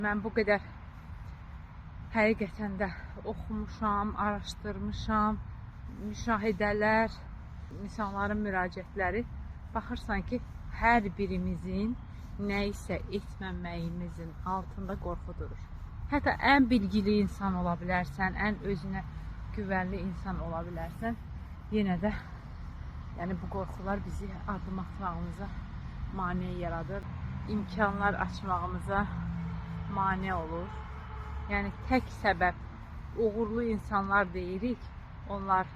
Mən bu qədər həqiqətən də oxumuşam, araşdırmışam, müşahidələr, insanların müraciətləri. Baxırsan ki, hər birimizin nə isə etməməyimizin altında qorxu durur. Hətta ən bilgili insan ola bilərsən, ən özünə güvənli insan ola bilərsən, yenə də yəni bu qorxular bizi addım atmağımıza mane yaradır, imkanlar açmağımıza mane olur. Yəni tək səbəb uğurlu insanlar deyirik, onlar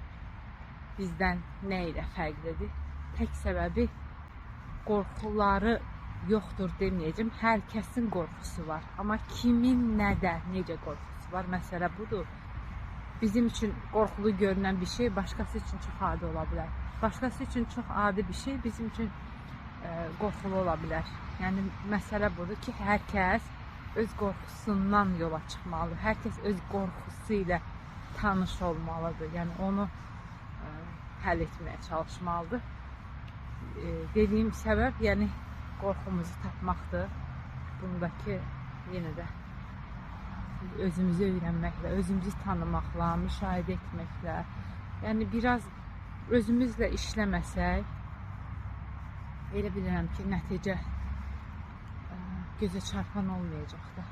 bizdən nə ilə fərqlidir? Tək səbəbi qorxuları yoxdur deməyəcəm. Hər kəsin qorxusu var. Amma kimin nədə, necə qorxusu var, məsələ budur. Bizim üçün qorxulu görünən bir şey başqası üçün çox adi ola bilər. Başqası üçün çox adi bir şey bizim üçün qorxulu ola bilər. Yəni məsələ budur ki, hər kəs öz qorxusundan yola çıxmalıdır. Hər kəs öz qorxusu ilə tanış olmalıdır. Yəni onu həll etməyə çalışmalıdır. Dediyim səbəb, yəni qorxumuzu tapmaqdır. Bundakı yenə də özümüzü öyrənməklə, özümüzü tanımaqla, müşahidə etməklə, yəni biraz özümüzlə işləməsək, elə bilirəm ki, nəticə gözə çarpan olmayacaq da.